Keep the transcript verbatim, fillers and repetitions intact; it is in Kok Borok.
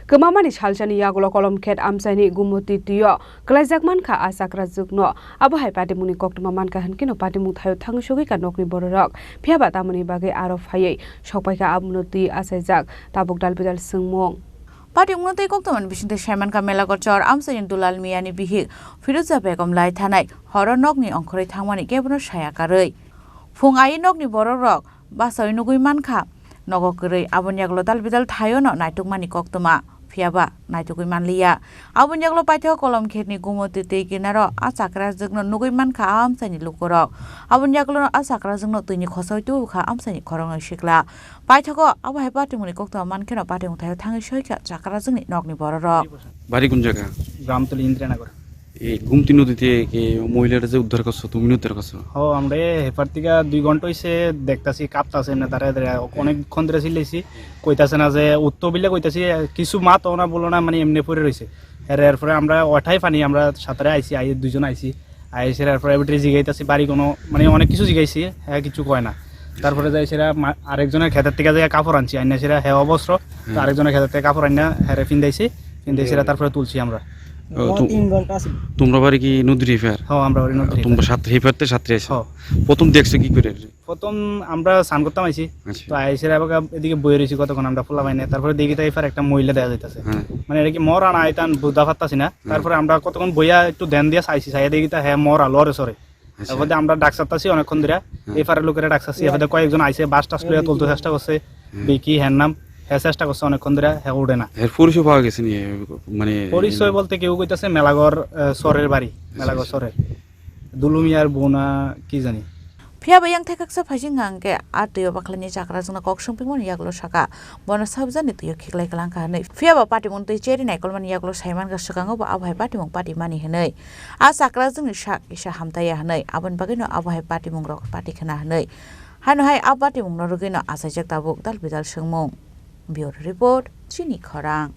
Kwmamani salsani yagulo Kolomkhet amchaini Gumoti twio kwlaijak mankha a chakrajwkno. Abo hai patimungni koktwma mankha hwnkhe no patimung thaio thangwi sogwikha nokni bororok. Phiyaba tamoni bagwi aro phaiwi sokpaikha abono twi achaijak tabuk dalbidal swngmung. Patimungno tei koktwmani bisingtwi saimankha Melago chor amchaini Dulal Miyani bihik Firuza Begom lai thanai horo nokni ongkhorwi thangmani kebono saya karwi. Phung ai nokni borokrok bachaui nugui mankha, nogo kwrwi. Aboni yagulo dalbidal thaiono naitukmani koktwma, phiyaba naitugwi manliya. Aboni yagulo paithago Kolomkhetni Gumoti twi kinaro a chakrajwkno nugwi mankha a amchaini lukurok. Aboni yagulo a chakrajwkno twini khosoi tubukha amchaini khoroknwi sikla. Paithago abo hai patimungni koktwma mankheno patimung thaio thangwi soikha chakrajwkni nokni bororok. বাড়ি কোন জায়গা? গ্রামতলী ইন্দ্রনগর। এই গোমতী নদীতে কি মহিলাটা যে উদ্ধার করছো, তুমি উদ্ধার করছো? ও, আমরা এই হেপার থেকে দুই ঘন্টা হইছে দেখতাছি, কাঁপতাছে এমনি দাঁড়ায় দাঁড়ায়। অনেকক্ষণ ধরে চিল্লাইছি, কইতাছে না যে উত্তর বিলে কইতাছি, কিছু মাত ওনা বলো না, মানে এমনি পড়ে রইছে। এর, এরপরে আমরা ওঠাই পানি, আমরা সাঁতারে আইছি, আই দুইজন আইছি, আইসে এরপরে এবারে জিগাইতাছি বাড়ি কোনো, মানে অনেক কিছু জিগাইছি, হ্যাঁ কিছু কয় না। তারপরে যাই সেরা মা-, আরেকজনের ক্ষেতের থেকে যাই কাপড় আনছি, আইনা সেরা হ্যাঁ অবস্ত্র, তো আরেকজনের ক্ষেতের থেকে কাপড় আইনা হ্যাঁ ফিন্দাইছি, ফিন্দাই সেরা তারপরে তুলছি আমরা। ও, ও তো তিন ঘন্টা আছে। তোমরা বাড়ি কি নদীর এপার? হ্যাঁ, আমরা বাড়ি নদীর তোমরা এপার। সাত, হেপারতে সাতরে আছো? হ্যাঁ। প্রথম দেখছো কি করে? প্রথম আমরা স্নান করতাম আইছি। আচ্ছা। তো আইসে আবার এদিকে বইয়ে রয়েছি কতক্ষণ আমরা পোলা পাই না। তারপরে দেখি তাই এপার একটা মহিলা দেখা যাইতাছে। হ্যাঁ। মানে এটা কি মরা না এটা আমি বুঝতে পারতাছি না। হ্যাঁ। তারপরে আমরা কতক্ষণ বইয়া একটু ধ্যান দিয়ে চাইছি, চাইয়া দেখি তা হ্যাঁ মরা লড়ে সরে। আচ্ছা। এবারে আমরা ডাক চাইতাছি অনেকক্ষণ ধরে। হ্যাঁ। এপারে লোকেরা ডাক চাইছি, এবারে কয়েকজন আইসে বাস টাস লইয়া তুলতে চেষ্টা করছে। হ্যাঁ। দেখি হ্যাঁ নাম, হ্যাঁ চেষ্টা করছে অনেকক্ষণ ধরে, হ্যাঁ উঠে না। এর পরিচয় পাওয়া গেছে নি? মানে পরিচয় বলতে কেউ কইতাছে মেলাগড়, আহ, সরের বাড়ি, আচ্ছা, মেলাগড় আচ্ছা। সরের। Dulumiyar buna ki jani. Phiyaba yang thekaksa phaising hwnkhe a twio bakhlaini chakrajwkno kok swngpingmani yagulo saka, bono sabjani twio khiklai kwlangkha hwnwi. Phiyaba patimung twi cheri naikolmani yagulo saimankha swkango bo abo hai patimung patimani hwnwi. A chakrajwkni sak kisa hamtaiya hwnwi, aboni bagwino abo hai patimungrok patikhwna hwnwi. Haino hai a patimungno rwgwino achaijak tabuk dal bidal swngmung. Bureau Report, Chini Khorang.